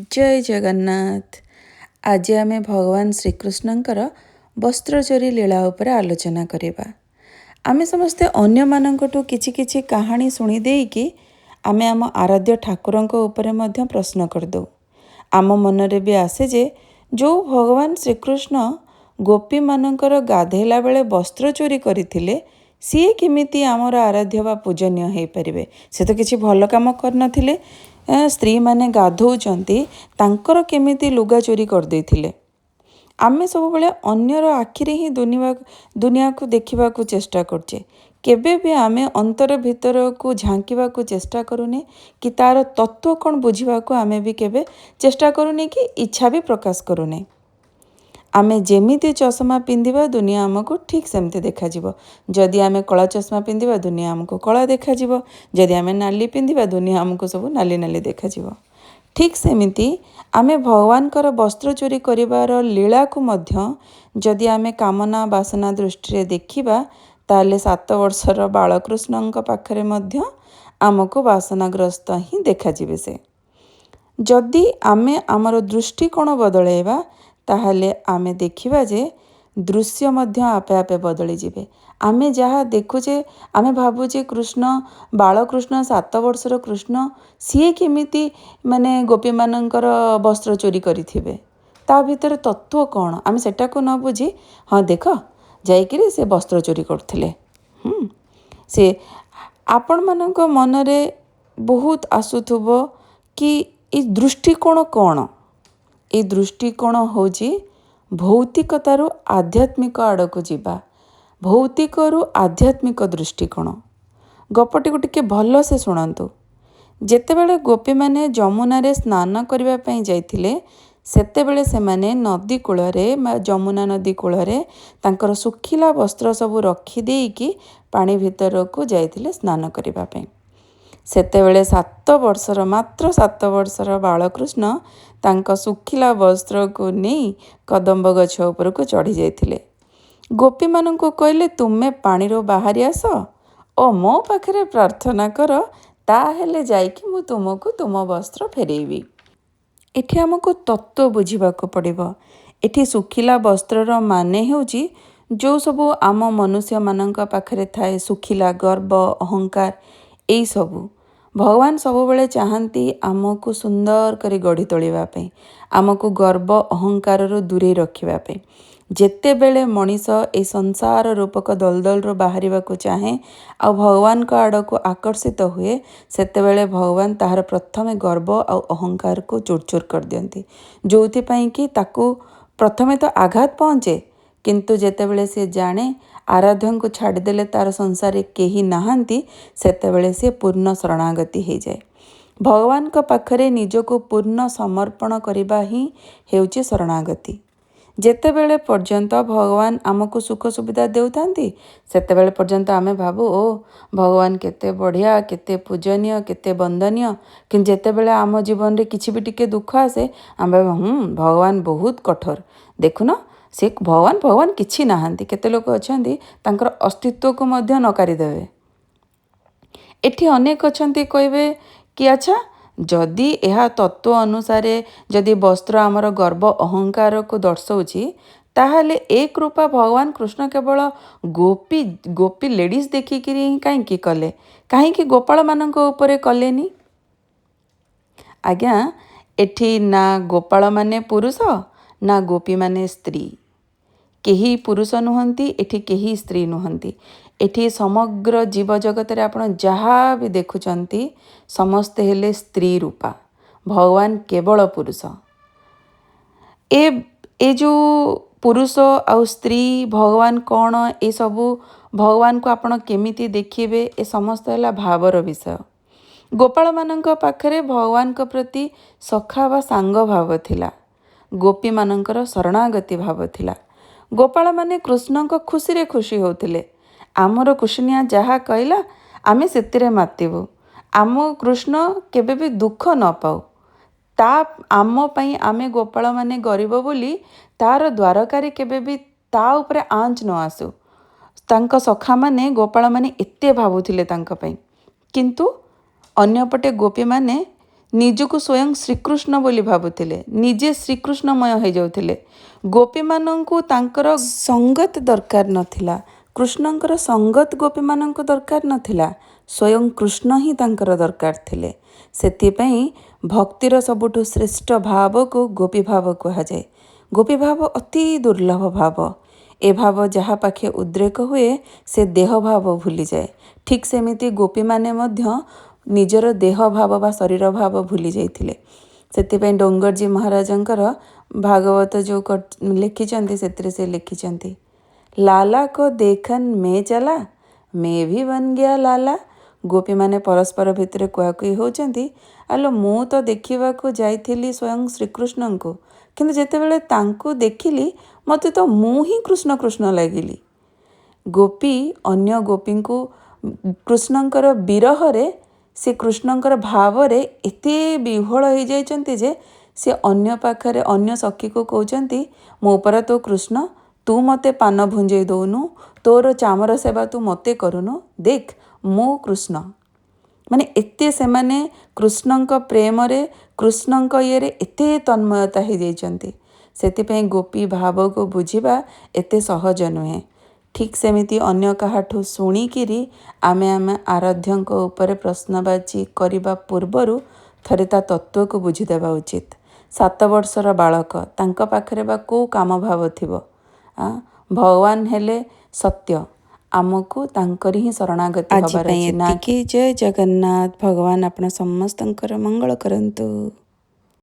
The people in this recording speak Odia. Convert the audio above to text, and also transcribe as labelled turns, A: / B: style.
A: ଜୟ ଜଗନ୍ନାଥ। ଆଜି ଆମେ ଭଗବାନ ଶ୍ରୀକୃଷ୍ଣଙ୍କର ବସ୍ତ୍ରଚୋରି ଲୀଳା ଉପରେ ଆଲୋଚନା କରିବା। ଆମେ ସମସ୍ତେ ଅନ୍ୟମାନଙ୍କଠୁ କିଛି କିଛି କାହାଣୀ ଶୁଣି ଦେଇକି ଆମେ ଆମ ଆରାଧ୍ୟ ଠାକୁରଙ୍କ ଉପରେ ମଧ୍ୟ ପ୍ରଶ୍ନ କରିଦେଉ। ଆମ ମନରେ ବି ଆସେ ଯେ ଯେଉଁ ଭଗବାନ ଶ୍ରୀକୃଷ୍ଣ ଗୋପୀମାନଙ୍କର ଗାଧୋଇଲା ବେଳେ ବସ୍ତ୍ର ଚୋରି କରିଥିଲେ, ସିଏ କେମିତି ଆମର ଆରାଧ୍ୟ ବା ପୂଜନୀୟ ହେଇପାରିବେ? ସେ ତ କିଛି ଭଲ କାମ କରିନଥିଲେ। ସ୍ତ୍ରୀମାନେ ଗାଧୋଉଛନ୍ତି, ତାଙ୍କର କେମିତି ଲୁଗା ଚୋରି କରିଦେଇଥିଲେ? ଆମେ ସବୁବେଳେ ଅନ୍ୟର ଆଖିରେ ହିଁ ଦୁନିଆକୁ ଦେଖିବାକୁ ଚେଷ୍ଟା କରୁଛେ। କେବେ ବି ଆମେ ଅନ୍ତର ଭିତରକୁ ଝାଙ୍କିବାକୁ ଚେଷ୍ଟା କରୁନେ କି ତା'ର ତତ୍ତ୍ୱ କ'ଣ ବୁଝିବାକୁ ଆମେ ବି କେବେ ଚେଷ୍ଟା କରୁନେ କି ଇଚ୍ଛା ବି ପ୍ରକାଶ କରୁନେ। ଆମେ ଯେମିତି ଚଷମା ପିନ୍ଧିବା, ଦୁନିଆ ଆମକୁ ଠିକ୍ ସେମିତି ଦେଖାଯିବ। ଯଦି ଆମେ କଳା ଚଷମା ପିନ୍ଧିବା, ଦୁନିଆ ଆମକୁ କଳା ଦେଖାଯିବ। ଯଦି ଆମେ ନାଲି ପିନ୍ଧିବା, ଦୁନିଆ ଆମକୁ ସବୁ ନାଲି ନାଲି ଦେଖାଯିବ। ଠିକ୍ ସେମିତି ଆମେ ଭଗବାନଙ୍କର ବସ୍ତ୍ର ଚୋରି କରିବାର ଲୀଳାକୁ ମଧ୍ୟ ଯଦି ଆମେ କାମନା ବାସନା ଦୃଷ୍ଟିରେ ଦେଖିବା, ତାହେଲେ 7 ବର୍ଷର ବାଳକୃଷ୍ଣଙ୍କ ପାଖରେ ମଧ୍ୟ ଆମକୁ ବାସନାଗ୍ରସ୍ତ ହିଁ ଦେଖାଯିବେ ସେ। ଯଦି ଆମେ ଆମର ଦୃଷ୍ଟିକୋଣ ବଦଳାଇବା, ତାହେଲେ ଆମେ ଦେଖିବା ଯେ ଦୃଶ୍ୟ ମଧ୍ୟ ଆପେ ଆପେ ବଦଳିଯିବେ। ଆମେ ଯାହା ଦେଖୁଛେ, ଆମେ ଭାବୁଛେ କୃଷ୍ଣ ବାଳକୃଷ୍ଣ, 7 ବର୍ଷର କୃଷ୍ଣ, ସିଏ କେମିତି ମାନେ ଗୋପୀମାନଙ୍କର ବସ୍ତ୍ର ଚୋରି କରିଥିବେ, ତା ଭିତରେ ତତ୍ତ୍ୱ କ'ଣ ଆମେ ସେଟାକୁ ନ ବୁଝି, ହଁ ଦେଖ ଯାଇକିରି ସେ ବସ୍ତ୍ର ଚୋରି କରୁଥିଲେ। ସେ ଆପଣମାନଙ୍କ ମନରେ ବହୁତ ଆସୁଥିବ କି ଏଇ ଦୃଷ୍ଟିକୋଣ କ'ଣ? ଏଇ ଦୃଷ୍ଟିକୋଣ ହେଉଛି ଭୌତିକତାରୁ ଆଧ୍ୟାତ୍ମିକ ଆଡ଼କୁ ଯିବା, ଭୌତିକରୁ ଆଧ୍ୟାତ୍ମିକ ଦୃଷ୍ଟିକୋଣ। ଗପଟିକୁ ଟିକେ ଭଲସେ ଶୁଣନ୍ତୁ। ଯେତେବେଳେ ଗୋପୀମାନେ ଯମୁନାରେ ସ୍ନାନ କରିବା ପାଇଁ ଯାଇଥିଲେ, ସେତେବେଳେ ସେମାନେ ନଦୀ କୂଳରେ ବା ଯମୁନା ନଦୀ କୂଳରେ ତାଙ୍କର ଶୁଖିଲା ବସ୍ତ୍ର ସବୁ ରଖିଦେଇକି ପାଣି ଭିତରକୁ ଯାଇଥିଲେ ସ୍ନାନ କରିବା ପାଇଁ। ସେତେବେଳେ 7 ବର୍ଷର, ମାତ୍ର 7 ବର୍ଷର ବାଳକୃଷ୍ଣ ତାଙ୍କ ଶୁଖିଲା ବସ୍ତ୍ରକୁ ନେଇ କଦମ୍ବ ଗଛ ଉପରକୁ ଚଢ଼ି ଯାଇଥିଲେ। ଗୋପୀମାନଙ୍କୁ କହିଲେ, ତୁମେ ପାଣିରୁ ବାହାରି ଆସ ଓ ମୋ ପାଖରେ ପ୍ରାର୍ଥନା କର, ତାହେଲେ ଯାଇକି ମୁଁ ତୁମକୁ ତୁମ ବସ୍ତ୍ର ଫେରେଇବି। ଏଠି ଆମକୁ ତତ୍ତ୍ୱ ବୁଝିବାକୁ ପଡ଼ିବ। ଏଠି ଶୁଖିଲା ବସ୍ତ୍ରର ମାନେ ହେଉଛି ଯେଉଁ ସବୁ ଆମ ମନୁଷ୍ୟମାନଙ୍କ ପାଖରେ ଥାଏ ଶୁଖିଲା ଗର୍ବ, ଅହଙ୍କାର, ଏଇସବୁ। ଭଗବାନ ସବୁବେଳେ ଚାହାନ୍ତି ଆମକୁ ସୁନ୍ଦର କରି ଗଢ଼ି ତୋଳିବା ପାଇଁ, ଆମକୁ ଗର୍ବ ଅହଙ୍କାରରୁ ଦୂରେଇ ରଖିବା ପାଇଁ। ଯେତେବେଳେ ମଣିଷ ଏ ସଂସାର ରୂପକ ଦଲଦଲରୁ ବାହାରିବାକୁ ଚାହେଁ ଆଉ ଭଗବାନଙ୍କ ଆଡ଼କୁ ଆକର୍ଷିତ ହୁଏ, ସେତେବେଳେ ଭଗବାନ ତାହାର ପ୍ରଥମେ ଗର୍ବ ଆଉ ଅହଙ୍କାରକୁ ଚୁରଚୁର କରିଦିଅନ୍ତି, ଯେଉଁଥିପାଇଁ କି ତାକୁ ପ୍ରଥମେ ତ ଆଘାତ ପହଞ୍ଚେ, କିନ୍ତୁ ଯେତେବେଳେ ସେ ଜାଣେ ଆରାଧ୍ୟଙ୍କୁ ଛାଡ଼ିଦେଲେ ତାର ସଂସାରରେ କେହି ନାହାନ୍ତି, ସେତେବେଳେ ସେ ପୂର୍ଣ୍ଣ ଶରଣାଗତି ହେଇଯାଏ। ଭଗବାନଙ୍କ ପାଖରେ ନିଜକୁ ପୂର୍ଣ୍ଣ ସମର୍ପଣ କରିବା ହିଁ ହେଉଛି ଶରଣାଗତି। ଯେତେବେଳେ ପର୍ଯ୍ୟନ୍ତ ଭଗବାନ ଆମକୁ ସୁଖ ସୁବିଧା ଦେଉଥାନ୍ତି, ସେତେବେଳେ ପର୍ଯ୍ୟନ୍ତ ଆମେ ଭାବୁ, ଓ ଭଗବାନ କେତେ ବଢ଼ିଆ, କେତେ ପୂଜନୀୟ, କେତେ ବନ୍ଦନୀୟ। କିନ୍ତୁ ଯେତେବେଳେ ଆମ ଜୀବନରେ କିଛି ବି ଟିକେ ଦୁଃଖ ଆସେ, ଆମେ ଭାବୁ, ଭଗବାନ ବହୁତ କଠୋର, ଦେଖୁନ ସେ ଭଗବାନ କିଛି ନାହାନ୍ତି। କେତେ ଲୋକ ଅଛନ୍ତି ତାଙ୍କର ଅସ୍ତିତ୍ୱକୁ ମଧ୍ୟ ନକାରି ଦେବେ। ଏଠି ଅନେକ ଅଛନ୍ତି କହିବେ କି ଆଚ୍ଛା, ଯଦି ଏହା ତତ୍ତ୍ୱ ଅନୁସାରେ ଯଦି ବସ୍ତ୍ର ଆମର ଗର୍ବ ଅହଙ୍କାରକୁ ଦର୍ଶାଉଛି, ତାହେଲେ ଏ କୃପା ଭଗବାନ କୃଷ୍ଣ କେବଳ ଗୋପୀ ଲେଡ଼ିଜ୍ ଦେଖିକିରି ହିଁ କାହିଁକି କଲେ, କାହିଁକି ଗୋପାଳମାନଙ୍କ ଉପରେ କଲେନି? ଆଜ୍ଞା, ଏଠି ନା ଗୋପାଳମାନେ ପୁରୁଷ ନା ଗୋପୀମାନେ ସ୍ତ୍ରୀ, କେହି ପୁରୁଷ ନୁହନ୍ତି, ଏଠି କେହି ସ୍ତ୍ରୀ ନୁହନ୍ତି। ଏଠି ସମଗ୍ର ଜୀବଜଗତରେ ଆପଣ ଯାହା ବି ଦେଖୁଛନ୍ତି ସମସ୍ତେ ହେଲେ ସ୍ତ୍ରୀ ରୂପା, ଭଗବାନ କେବଳ ପୁରୁଷ। ଏ ଯେଉଁ ପୁରୁଷ ଆଉ ସ୍ତ୍ରୀ, ଭଗବାନ କ'ଣ, ଏସବୁ ଭଗବାନଙ୍କୁ ଆପଣ କେମିତି ଦେଖିବେ, ଏ ସମସ୍ତ ହେଲା ଭାବର ବିଷୟ। ଗୋପାଳମାନଙ୍କ ପାଖରେ ଭଗବାନଙ୍କ ପ୍ରତି ସଖା ବା ସାଙ୍ଗ ଭାବ ଥିଲା, ଗୋପୀମାନଙ୍କର ଶରଣାଗତି ଭାବ ଥିଲା। ଗୋପାଳମାନେ କୃଷ୍ଣଙ୍କ ଖୁସିରେ ଖୁସି ହେଉଥିଲେ। ଆମର କୃଷ୍ଣିଆ ଯାହା କହିଲା ଆମେ ସେଥିରେ ମାତିବୁ, ଆମ କୃଷ୍ଣ କେବେ ବି ଦୁଃଖ ନ ପାଉ, ତା ଆମ ପାଇଁ ଆମେ ଗୋପାଳମାନେ ଗରିବ ବୋଲି ତାର ଦ୍ୱାରକାରେ କେବେ ବି ତା ଉପରେ ଆଞ୍ଚ ନ ଆସୁ। ତାଙ୍କ ସଖାମାନେ ଗୋପାଳମାନେ ଏତେ ଭାବୁଥିଲେ ତାଙ୍କ ପାଇଁ। କିନ୍ତୁ ଅନ୍ୟପଟେ ଗୋପୀମାନେ ନିଜକୁ ସ୍ୱୟଂ ଶ୍ରୀକୃଷ୍ଣ ବୋଲି ଭାବୁଥିଲେ, ନିଜେ ଶ୍ରୀକୃଷ୍ଣମୟ ହେଇଯାଉଥିଲେ। ଗୋପୀମାନଙ୍କୁ ତାଙ୍କର ସଙ୍ଗତ ଦରକାର ନଥିଲା। କୃଷ୍ଣଙ୍କର ସଙ୍ଗତ ଗୋପୀମାନଙ୍କୁ ଦରକାର ନଥିଲା, ସ୍ୱୟଂ କୃଷ୍ଣ ହିଁ ତାଙ୍କର ଦରକାର ଥିଲେ। ସେଥିପାଇଁ ଭକ୍ତିର ସବୁଠୁ ଶ୍ରେଷ୍ଠ ଭାବକୁ ଗୋପୀ ଭାବ କୁହାଯାଏ। ଗୋପୀ ଭାବ ଅତି ଦୁର୍ଲଭ ଭାବ। ଏ ଭାବ ଯାହା ପାଖେ ଉଦ୍ରେକ ହୁଏ, ସେ ଦେହ ଭାବ ଭୁଲିଯାଏ। ଠିକ୍ ସେମିତି ଗୋପୀମାନେ ମଧ୍ୟ ନିଜର ଦେହ ଭାବ ବା ଶରୀର ଭାବ ଭୁଲି ଯାଇଥିଲେ। ସେଥିପାଇଁ ଡୋଙ୍ଗରଜୀ ମହାରାଜଙ୍କର ଭାଗବତ ଯେଉଁ ଲେଖିଛନ୍ତି, ସେଥିରେ ସେ ଲେଖିଛନ୍ତି, ଲାଲା କୋ ଦେଖନ ମେ ଚଲା, ମେ ଭି ବନ ଗୟା ଲାଲା। ଗୋପୀମାନେ ପରସ୍ପର ଭିତରେ କୁହାକୁହି ହେଉଛନ୍ତି, ଆଲୋ ମୁଁ ତ ଦେଖିବାକୁ ଯାଇଥିଲି ସ୍ୱୟଂ ଶ୍ରୀକୃଷ୍ଣଙ୍କୁ, କିନ୍ତୁ ଯେତେବେଳେ ତାଙ୍କୁ ଦେଖିଲି ମୋତେ ତ ମୁଁ ହିଁ କୃଷ୍ଣ କୃଷ୍ଣ ଲାଗିଲି। ଗୋପୀ ଅନ୍ୟ ଗୋପୀଙ୍କୁ କୃଷ୍ଣଙ୍କର ବିରହରେ, ସେ କୃଷ୍ଣଙ୍କର ଭାବରେ ଏତେ ବିହ୍ୱଳ ହେଇଯାଇଛନ୍ତି ଯେ ସେ ଅନ୍ୟ ପାଖରେ ଅନ୍ୟ ସଖୀକୁ କହୁଛନ୍ତି, ମୁଁ ପରା ତୋ କୃଷ୍ଣ, ତୁ ମୋତେ ପାନ ଭୁଞ୍ଜେଇ ଦେଉନୁ, ତୋର ଚାମର ସେବା ତୁ ମୋତେ କରୁନୁ, ଦେଖ ମୁଁ କୃଷ୍ଣ। ମାନେ ଏତେ ସେମାନେ କୃଷ୍ଣଙ୍କ ପ୍ରେମରେ, କୃଷ୍ଣଙ୍କ ଇଏରେ ଏତେ ତନ୍ମୟତା ହେଇଯାଇଛନ୍ତି। ସେଥିପାଇଁ ଗୋପୀ ଭାବକୁ ବୁଝିବା ଏତେ ସହଜ ନୁହେଁ। ଠିକ୍ ସେମିତି ଅନ୍ୟ କାହାଠୁ ଶୁଣିକିରି ଆମେ ଆମେ ଆରାଧ୍ୟଙ୍କ ଉପରେ ପ୍ରଶ୍ନବାଚୀ କରିବା ପୂର୍ବରୁ ଥରେ ତା ତତ୍ତ୍ୱକୁ ବୁଝିଦେବା ଉଚିତ। 7 ବର୍ଷର ବାଳକ, ତାଙ୍କ ପାଖରେ ବା କେଉଁ କାମ ଭାବ ଥିବ? ଭଗବାନ ହେଲେ ସତ୍ୟ, ଆମକୁ ତାଙ୍କରି ହିଁ ଶରଣାଗତି
B: ଆଜି
A: ହେବାର
B: ପାଇଁ
A: ଅଛି ନା।
B: ଏତିକି। ଜୟ ଜଗନ୍ନାଥ। ଭଗବାନ ଆପଣ ସମସ୍ତଙ୍କର ମଙ୍ଗଳ କରନ୍ତୁ।